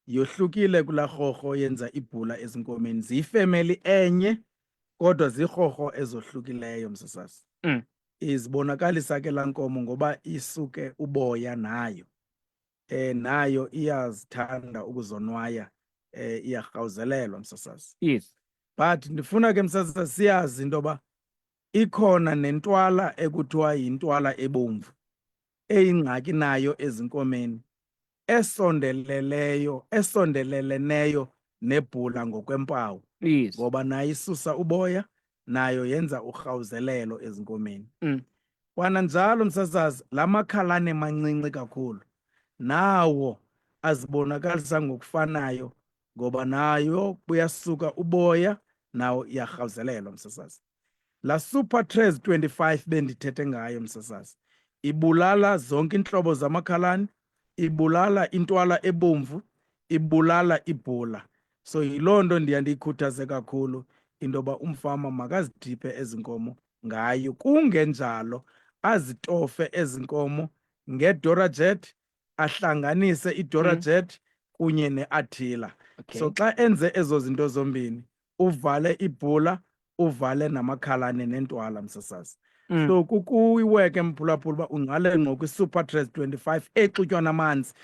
yohlukile kula rhorho yenza ibhula ezinkomeni. Ziyifemeli enye kodwa zirhorho ezohlukileyo msasazi. Izibonakalisa ke laa nkomo ngoba isuke uboya nayo. Nayo iyazithanda ukuzonwaya, iyarhawuzelelwa msasazi. But ndifuna ke msasazi siyazi into yoba ikhona nentwala ekuthiwa yintwala ebomvu eyingxaki nayo ezinkomeni esondeleleneyo nebhula ngokwempawu. Ngoba nayo isusa uboya, nayo yenza urhawuzelelo ezinkomeni. Kwananjalo msasazi, la makhalane mancinci kakhulu nawo azibonakalisa ngokufanayo ngoba nayo buyasuka uboya, nawo iyarhawuzelelwa msasazi. La Super Tres 25 bendithethe ngayo msasazi ibulala zonke iintlobo zamakhalane, ibulala intwala ebomvu, ibulala ibhula. So yiloo nto ndiya ndiyikhuthaze kakhulu into yoba umfama makazidiphe ezi nkomo ngayo, kungenjalo azitofe ezi nkomo ngeDorajet, ahlanganise iDorajet kunye neAttila. So xa enze ezo zinto zombini, uvale ibhula, uvale namakhalane nentwala msasazi. So kukuyiweke mphulaphula uba ungqale ngqo kwi-Super Tres 25 exutywa namanzi,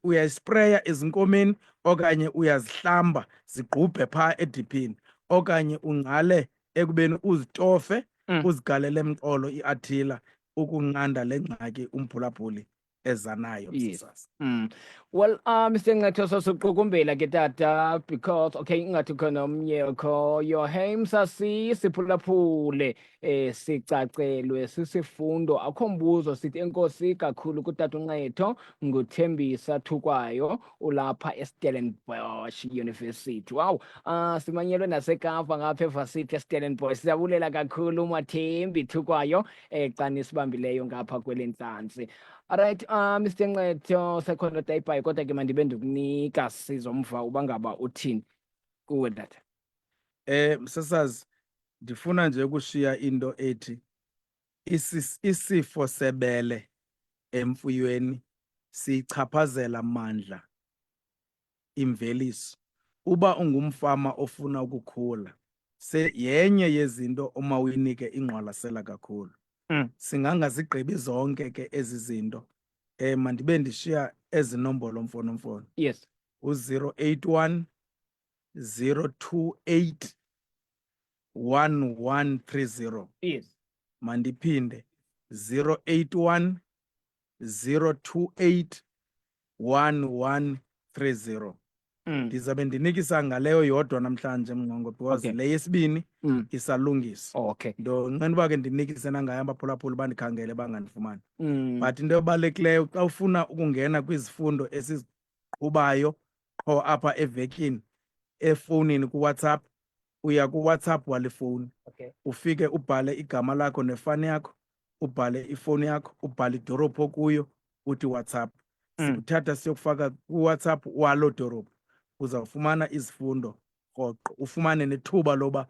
uyayispreya ezinkomeni okanye uyazihlamba zigqubhe phaa ediphini, okanye ungqale ekubeni uzitofe, uzigalele emqolo iAttila ukunqanda le ngxaki umphulaphuli eza nayo. Msasazi. Well, Mr Nqetho, sosuqukumbela ke tata because okay ingathi khona omnye okhoyo. Hey msasi, siphulaphule, sicacelwe sisifundo, akho mbuzo, sithi enkosi kakhulu kutata uNqetho. Nguthembisa Thukwayo ulapha eStellenbosch University. Wow, simanyelwe naseKapa ngapha eVarsity eStellenbosch. Siyabulela kakhulu Mathembi Thukwayo xa nisibambileyo ngapha kwelentlantsi. Alright, Mr Nqetho, sekhona tayipayo kodwa ke mandibe ndikunika sizomva uba ngaba uthini kuwe tata. Msasazi, ndifuna nje ukushiya into ethi isifo sebele emfuyweni siyichaphazela mandla imveliso. Uba ungumfama ofuna ukukhula, yenye yezinto omawuyinike ingqwalasela kakhulu. Singangazigqibi zonke ke ezi zinto. Mandibe ndishiya ezi nombolo mfonomfono. U-081 028 1130. Mandiphinde, 081 028 1130. Ndizabe ndinikisa ngaleyo yodwa namhlanje Mngqongo because le yesibini isalungiswa. Ndonqena uba ke ndinikise nangayo abaphulaphuli bandikhangele bangandifumani. But into ebalulekileyo xa ufuna ukungena kwizifundo esiziqhubayo qho apha evekini efowunini kuWhatsApp, uya kuWhatsApp wale fowuni. Ufike ubhale igama lakho nefani yakho, ubhale ifowuni yakho, ubhale idolophu okuyo, uthi WhatsApp. Sikuthatha siyokufaka kuWhatsApp waloo dolophu. Uzawufumana izifundo rhoqo, ufumane nethuba loba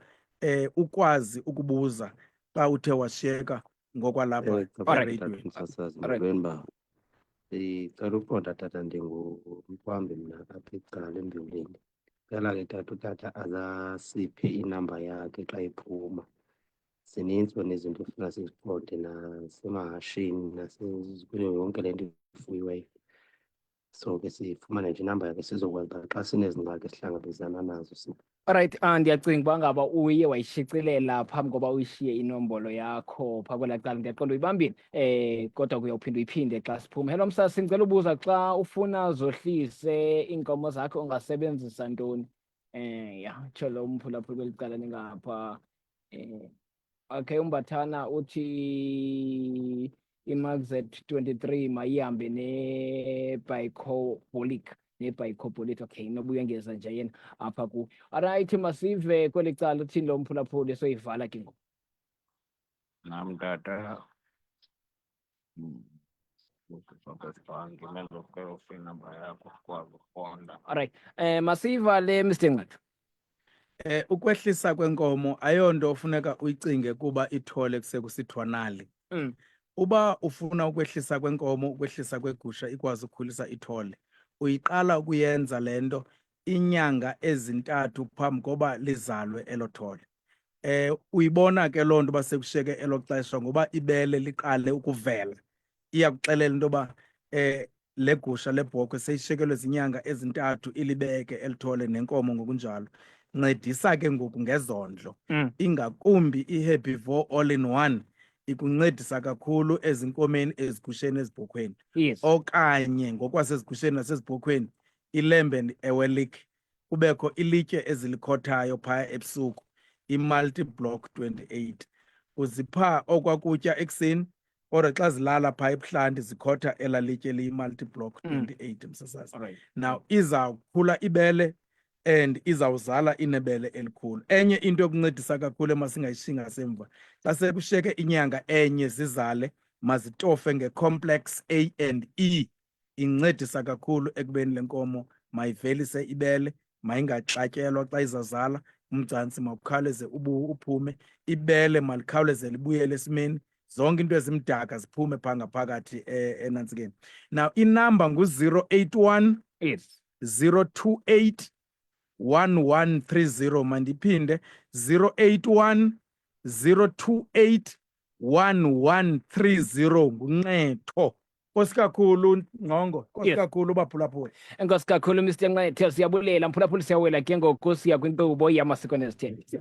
ukwazi ukubuza xa uthe washiyeka ngokwalapha Cha, tata, ereyidweni. msasazi, Alright. molweni ba. Ndicela ukuqonda tata, ndingumqwambi mna apha ecala embiwuleni. Cela ke tata, utata azasiphe inamba yakhe xa ephuma. Zininzi wena izinto efuna siziqonde nasemahashini kuyo yonke le nto ifuyiweyo. So ke sifumane nje inamba yakhe sizokwazi uba xa sinezi ngxaki esihlangabezana nazo Alright, ndiyacinga uba ngaba uye wayishicilela phambi koba uyishiye inombolo yakho phaa kwelaa cala. Ndiyaqonda uyibambile, kodwa uyawuphinda uyiphinde xa siphuma. Hello msasi, ndicela ubuza xa ufuna zohlise iinkomo zakho ungasebenzisa ntoni? Ya, tsho lo umphulaphuli kweli cala ningapha. Okay, uMbathana uthi Imaxet 23 mayihambe ne-bicobolic ne-bicobolic. Okay, noba uyongeza nje yena apha ku. Alright, masive kweli cala uthini lo mphulaphuli, soyivala ke ngoku. Nam tata, inamba yakho sikwazi ukufunda. Alright, masiyivale, Mr Nqatha. Ukwehlisa kwenkomo ayonto ofuneka uyicinge kuba ithole kusekusithiwa nali. Uba ufuna ukwehlisa kwenkomo, ukwehlisa kwegusha ikwazi ukukhulisa ithole, uyiqala ukuyenza le nto inyanga ezintathu phambi koba lizalwe elo thole. Uyibona ke loo nto uba sekushiyeke elo xesha ngoba ibele liqale ukuvela. Iyakuxelela into yoba le gusha, le bhokhwe seyishekelwe zinyanga ezintathu ilibeke elithole, nenkomo ngokunjalo. Ncedisa ke ngoku ngezondlo. Ingakumbi i-Herbivore all in one ikuncedisa kakhulu ezinkomeni, ezigusheni, ezibhokhweni. Okanye ngokwasezigusheni nasezibhokhweni, iLamb and Ewelik, kubekho ilitye ezilikhothayo phaya ebusuku, i-Multi-Block 28. Uzipha okwakutya ekuseni, kodwa xa zilala phaa ebuhlanti zikhotha elaa litye liyi-Multi-Block 28, msasazi. Now izawukhula ibele and izawuzala inebele elikhulu. Enye into yokuncedisa kakhulu emasingayishiyi ngasemva, xa sekushiyeke inyanga enye zizale, mazitofe nge-Complex A and E. Incedisa kakhulu ekubeni le nkomo mayivelise ibele, mayingaxatyelwa xa izazala, umgcantsi mawukhawuleze uphume, ibele malikhawuleze libuyele esimeni, zonke into ezimdaka ziphume phaa ngaphakathi enantsikeni. Now inamba ngu-081 028 1130. Mandiphinde, 081 028 1130, nguNcetho. Nkosi kakhulu Ngqongo, nkosi kakhulu baphulaphula. Enkosi kakhulu Mr Nqetho, siyabulela mphulaphuli, siyawela ke ngoku siya kwinkqubo yamasiko nezithethe.